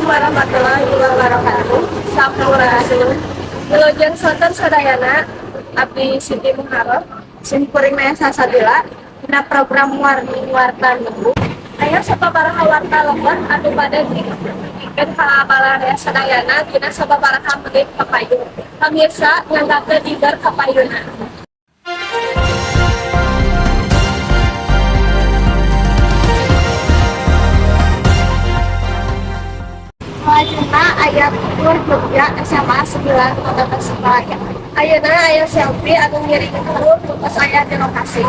Assalamualaikum warahmatullahi wabarakatuh. Sampurasun. Wilujeng sonten sadayana, abdi Siti Muharram, sim kuring Maya Salsabila, dina program Warni Warta Minggu. Aya sababaraha warta lembur anu bade didugikeun ka balarea sadayana dina sababaraha menit kapayun. Pamirsa, nyanggakeun diger kapayunna. Salajengna aya tur Jogja SMA 9 Kota Tasikmalaya. Ayeuna aya selfie anu ngiring tur nu tos aya di lokasi.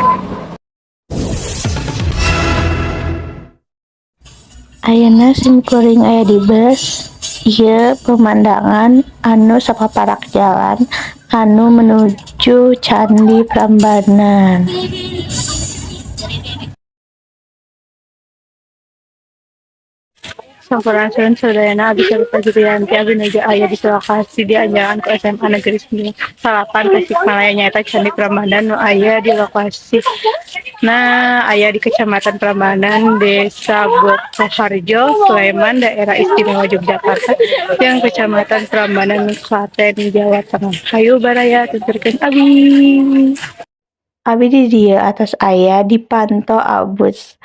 Ayeuna sim kuring aya di bus. Ieu pemandangan anu sapaparak jalan anu menuju Candi Prambanan. Sampurasun sadayana, abdi Sarita Julianti. Abdi nuju aya di lokasi dianjaan ku SMA Negeri 9 Salapan Tasikmalaya, nyaeta Candi Prambanan nu aya di lokasi, nah, aya di Kecamatan Prambanan, Desa Bokoharjo, Sleman, Daerah Istimewa Yogyakarta, yang Kecamatan Prambanan, Klaten, Jawa Tengah. Hayu baraya, tuturkeun abi. Abi di dieu atos aya dipanto abus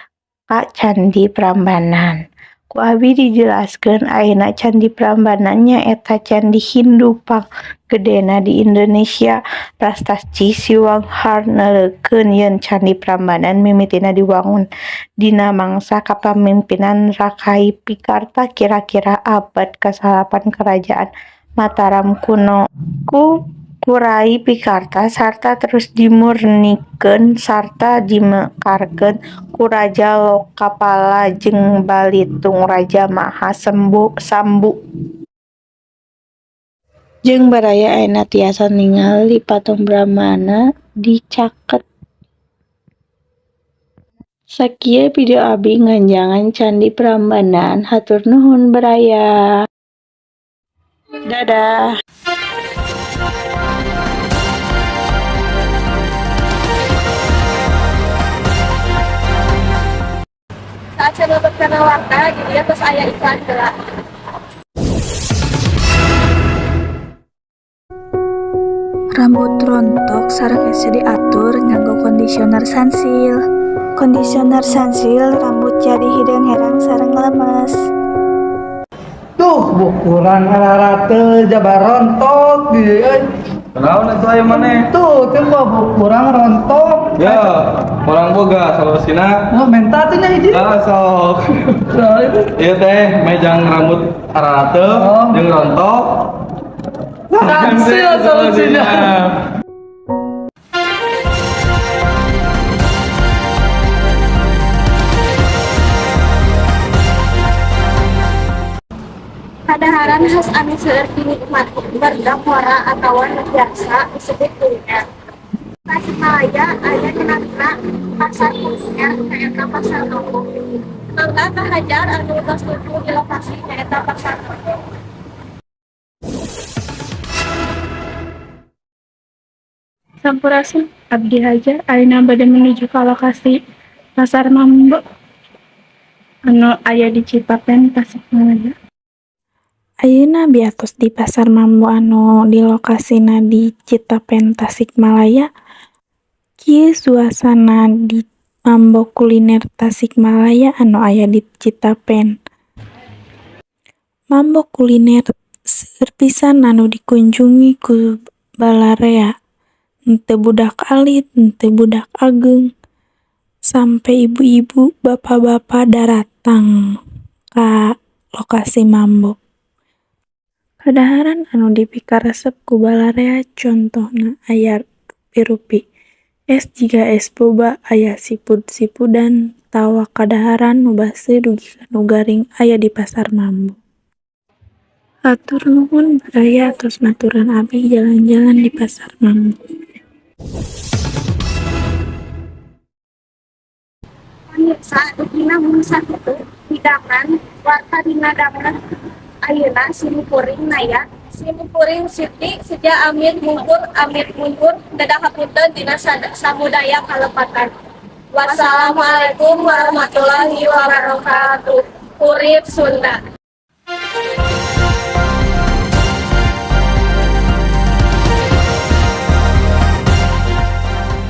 ka Candi Prambanan. Ku abi dijelaskeun, ayeuna Candi Prambanan nyaeta candi Hindu panggedena di Indonesia. Prasasti Siwanghar neuleukeun yen Candi Prambanan mimitina diwangun dina mangsa kapamimpinan Rakai Pikatan, kira-kira abad ka-9 Kerajaan Mataram Kuno, ku Kurai Pikatan sarta terus dimurnikeun sarta dimekarkeun ku Raja Lokapala jeung Balitung Raja Maha Sambu. Jeung baraya ayeuna tiasa ningali patung Brahmana di caket. Sakieu video abi nganjangan Candi Prambanan, hatur nuhun baraya. Dadah. Saacan lebet kana warta, di dieu tos aya iklan heula. Rambut rontok sareng hese diatur, nganggo conditioner Sunsilk. Conditioner Sunsilk, rambut jadi hideung herang sareng lemes. Tuh, bukuran rarate jaba rontok gitu euy. Kunaon atuh aya maneh? Tuh, teu mah bukurang rontok. Ya, urang boga solusina. Oh, menta tuh nya hiji. Ah, sok. Nah, itu. Ieu teh mejang rambut ararate jeung rontok. Sunsilk solusina. Kadaharan khas anu seueur dinikmati warga ngora atawa nu biasa disebut kuliner. Tasikmalaya aya dina pasar kuliner, nyaeta Pasar Mambo. Mangga ka Hajar anu tos nuju di lokasi, nyaeta Pasar Mambo. Sampurasun, abdi Hajar ayeuna bade menuju ka lokasi Pasar Mambo anu aya di Citapen, Tasikmalaya. Ayeuna abi atos di Pasar Mambo anu di lokasina di Citapen, Tasikmalaya. Kieu suasana di Mambo Kuliner Tasikmalaya anu aya di Citapen. Mambo Kuliner seueur pisan anu dikunjungi ku balarea, henteu budak alit, henteu budak ageung, sampe ibu-ibu, bapa-bapa daratang ka lokasi Mambo. Kadaharan anu dipikaresep ku balarea contohna aya rupi-rupi es jiga es boba, aya seafood-seafoodan, tawa kadaharan nu baseuh dugi ka nu garing aya di Pasar Mambo. Hatur nuhun baraya atos maturan abi jalan-jalan di Pasar Mambo. Pamirsa, dugina mung sakitu hidangan warta dina danget ayeuna. Simkuring Naya, simkuring Siti seja amit mundur, amit mundur, dadah, hapunten dina samudaya kalepatan. Wassalamualaikum warahmatullahi wabarakatuh. Urip Sunda.